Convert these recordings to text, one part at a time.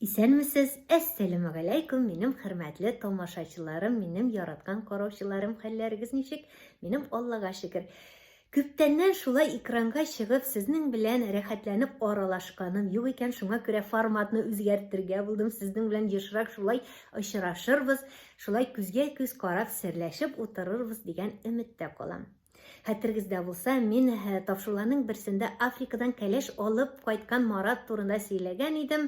Исәнмесез, әссәләмегаләйкүм, минем хөрмәтле тамашачыларым, минем яраткан караучыларым, хәлләрегез ничек? Минем Аллага шөкер. Күптәннән шулай экранга чыгып, сезнең белән рәхәтләнеп аралашканым юк икән, шуңа күрә форматны үзгәртергә булдым, сезнең белән ешрак шулай очрашырбыз, шулай күзгә-күз карап серләшеп утырырбыз дигән өметтә калам. Хәтерегездә булса, мин э, тапшыруларның берсендә Африкадан кәләш алып кайткан Марат турында сөйләгән идем.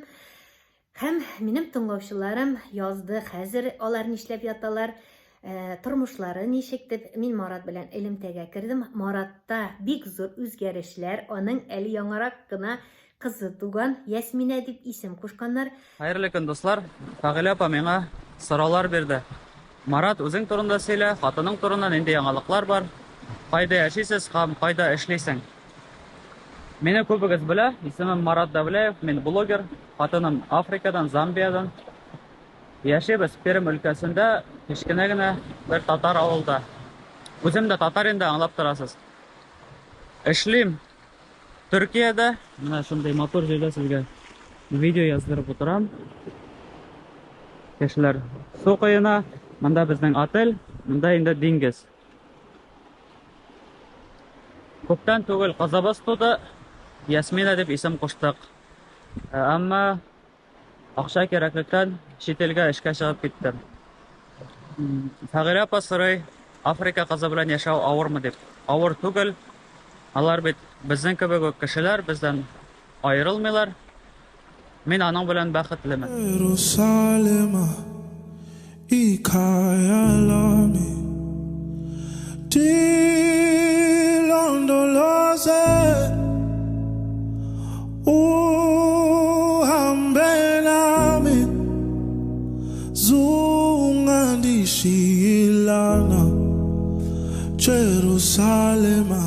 Һәм минем тыңлаучыларым язды, хәзер алар нишләп яталар, э, тормышлары ничек дип, мин Марат белән элемтәгә кердем. Маратта бик зур үзгәрешләр, аның әле яңарак кына кызы туган, Ясминә дип исем кушканнар. Хәерле көн, дуслар! Фәгыйлә апа миңа сораулар бирде. Марат, үзең турында сөйлә, хатының турында нинди яңалыклар бар, кайда яшисез һәм кайда эшлисең? Мине күбегез белә, исемем Марат Давляев, мин блогер, хатыным Африкадан, Замбиядән. Яшибез Пермь өлкәсендә, кечкенә генә бер татар авылда. Үзем дә татар инде, аңлап торасыз. Эшлим Төркиядә менә шундый матур җирдә сезгә видео яздырып утырам. Кешеләр су коена, монда безнең отель, монда инде диңгез. Күптән түгел кызыбыз туды, Ясмина дип исем куштык. Ә, әмма акча кирәклектән чит илгә эшкә чыгып киттем. Фәгыйлә апа сорый, Африка кызы белән яшәү авырмы дип. Авыр түгел. Алар бит безнең кебек үк кешеләр, бездән аерылмыйлар. Мин аның белән бәхетлемен. Иерусалима, ikhaya lami Tilondoloze uhambe nami Zungandishiyilana Jerusalema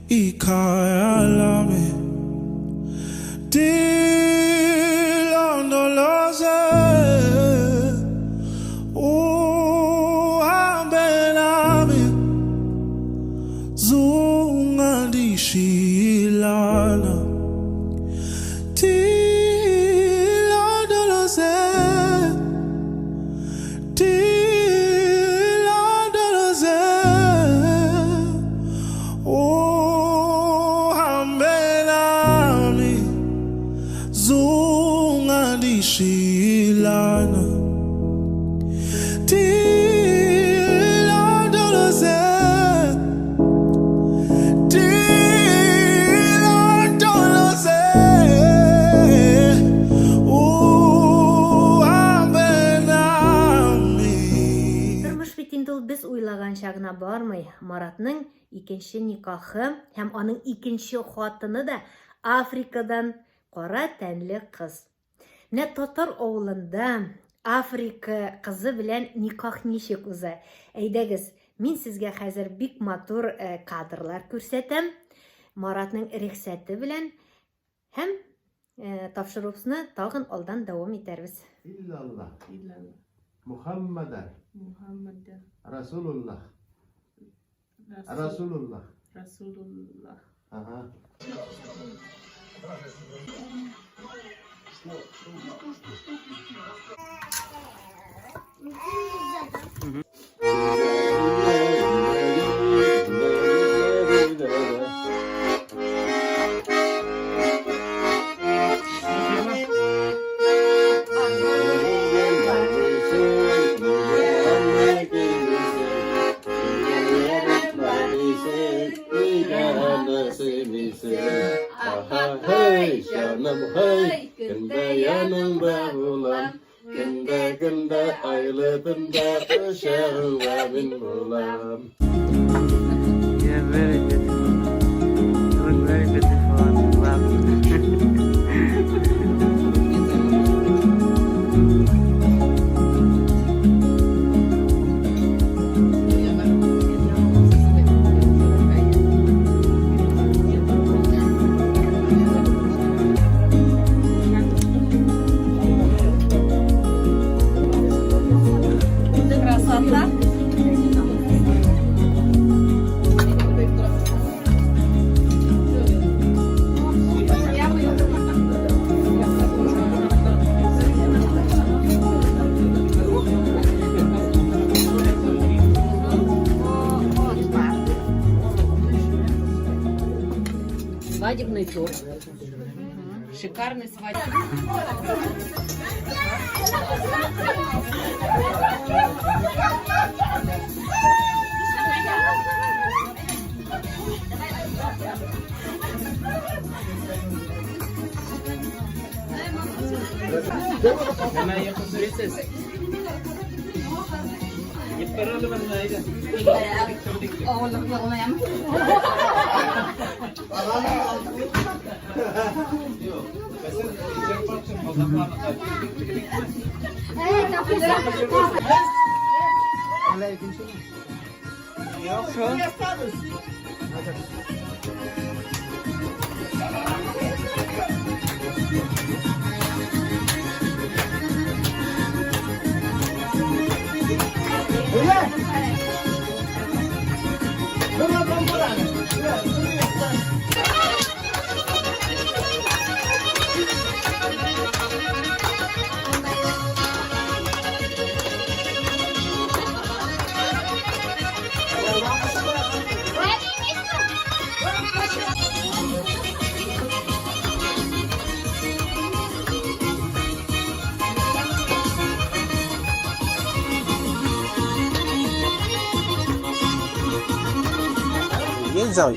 ikhaya lami Tilondoloze uhambe nami Zungandishiyilana Tilondoloze Tilondoloze uhambe nami Zungandishiyilana Tilondoloze Tilondoloze uhambe nami Тормыш бит инде ул без уйлаганча гына бармый. Маратның икенче никахы һәм аның икенче хатыны да Африкадан кара тәнле кыз. Менә татар авылында Африка кызы белән никах ничек уза? Әйдәгез, мин сезгә хәзер бик матур э, кадрлар күрсәтәм. Маратның рөхсәте белән һәм э, тапшыруыбызны тагын алдан дәвам итәрбез. Иллаллах. Иллаллах. Мухаммадан. Мухаммадан. Расулуллах. Расулуллах. Расулуллах. Ага. Canım hey, kimde yanında bulam, kimde kimde ayrıldığında uşağına bin bulam. Yeah, very beautiful. You look very beautiful and lovely. Красота. Свадебный торт. Шикарный свадебный.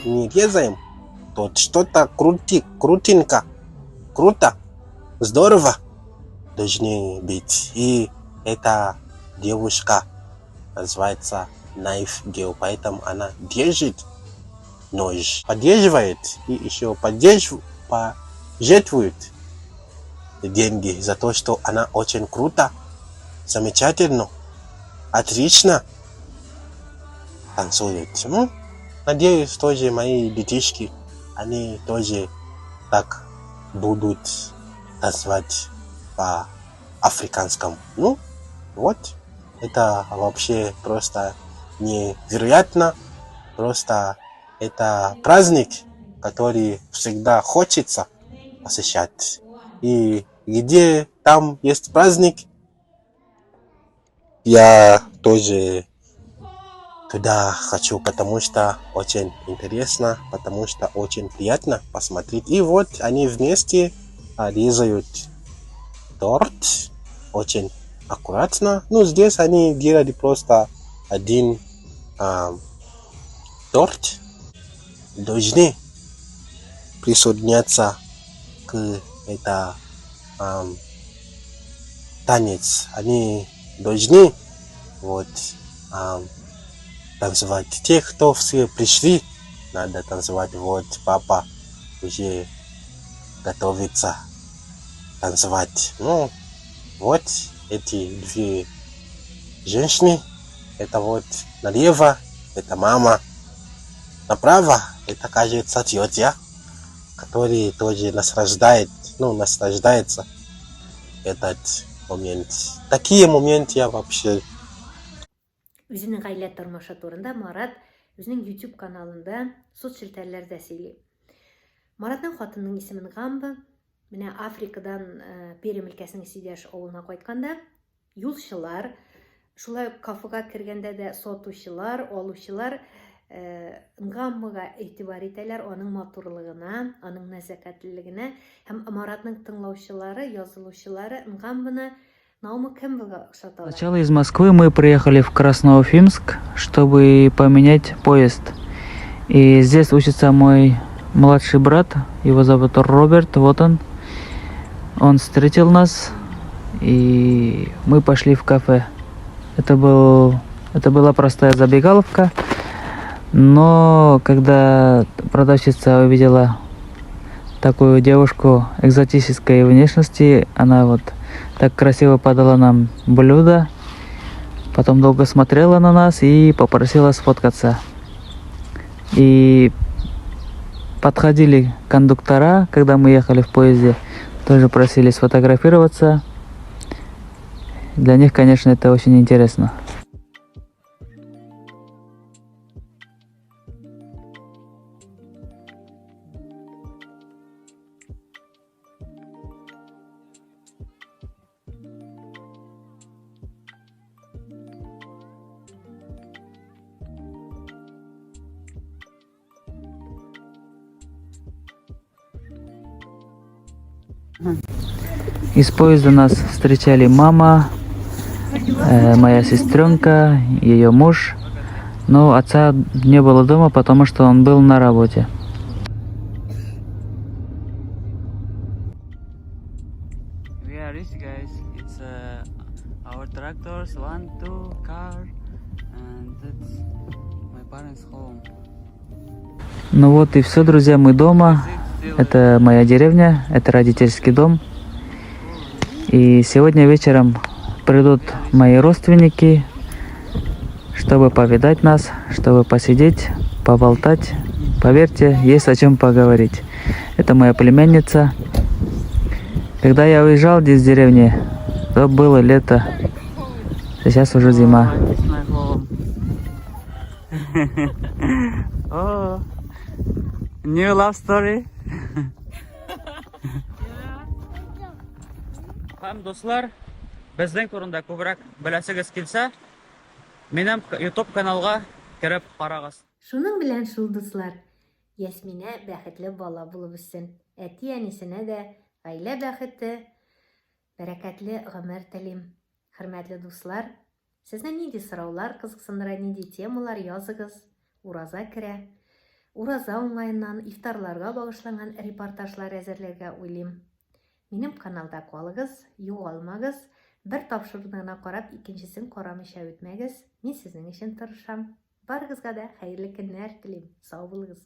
Не резаем, то что-то крутенько, круто, здорово должны быть. И эта девушка называется Knife Girl, поэтому она держит нож, поддерживает и еще пожертвует деньги за то, что она очень круто, замечательно, отлично танцует. Ну, надеюсь, тоже мои детишки, они тоже так будут танцевать по-африканскому. Ну, вот, это вообще просто невероятно. Просто это праздник, который всегда хочется посещать. И где там есть праздник, я тоже туда хочу, потому что очень интересно, потому что очень приятно посмотреть. И вот они вместе резают торт очень аккуратно. Ну, здесь они делали просто один торт. Должны присоединяться к это танец. Они должны вот танцевать. Те, кто все пришли, надо танцевать. Вот папа уже готовится танцевать. Ну, вот эти две женщины. Это вот налево, это мама. Направо, это, кажется, тетя, которая тоже наслаждается этот момент. Такие моменты я вообще. Үзенең гаилә тормышы турында Марат үзенең YouTube каналында соцчелтәрләрдә сөйли. Маратның хатынының исемен Гамба. Менә Африкадан Пермь өлкәсенең Сидяш авылына кайтканда юлчылар, шулай ук кафега кергәндә дә сатучылар, алучылар Гамбага игътибар итәләр, аның матурлыгына, аның нәзакәтлелегенә һәм Маратның тыңлаучылары, язылучылары Гамбаны Наоми Кэмпбеллга охшаталар. Сначала из Москвы мы приехали в Красноуфимск, чтобы поменять поезд. И здесь учится мой младший брат, его зовут Роберт, вот он. Он встретил нас, и мы пошли в кафе. Это была простая забегаловка, но когда продавщица увидела такую девушку экзотической внешности, она вот так красиво подала нам блюдо, потом долго смотрела на нас и попросила сфоткаться. И подходили кондуктора, когда мы ехали в поезде, тоже просили сфотографироваться. Для них, конечно, это очень интересно. Из поезда нас встречали мама, э, моя сестренка, ее муж. Но отца не было дома, потому что он был на работе. We are rich guys. It's uh, our tractors, one, two, car, and that's my parents' home. Ну вот и все, друзья, мы дома. Это моя деревня, это родительский дом. И сегодня вечером придут мои родственники, чтобы повидать нас, чтобы посидеть, поболтать. Поверьте, есть о чем поговорить. Это моя племянница. Когда я уезжал из деревни, то было лето. Сейчас уже зима. Oh, new love story. Һәм дуслар, безнең турында күбрәк беләсегез килсә, минем YouTube каналга кереп карагыз. Шуның белән шул, дуслар, Ясминә бәхетле бала булып үссен. Әти-әнисенә дә гаилә бәхете, бәрәкәтле гомер телим. Хөрмәтле дуслар, сезне нинди сораулар кызыксындыра, нинди темалар языгыз. Ураза керә. Ураза уңаеннан ифтарларга багышланган репортажлар әзерләргә уйлыйм. Минем каналда калыгыз, югалмагыз. Бер тапшыруны гына карап, икенчесен карамыйча үтмәгез. Мин сезнең өчен тырышам. Барыгызга да хәерле көннәр телим. Сау булыгыз.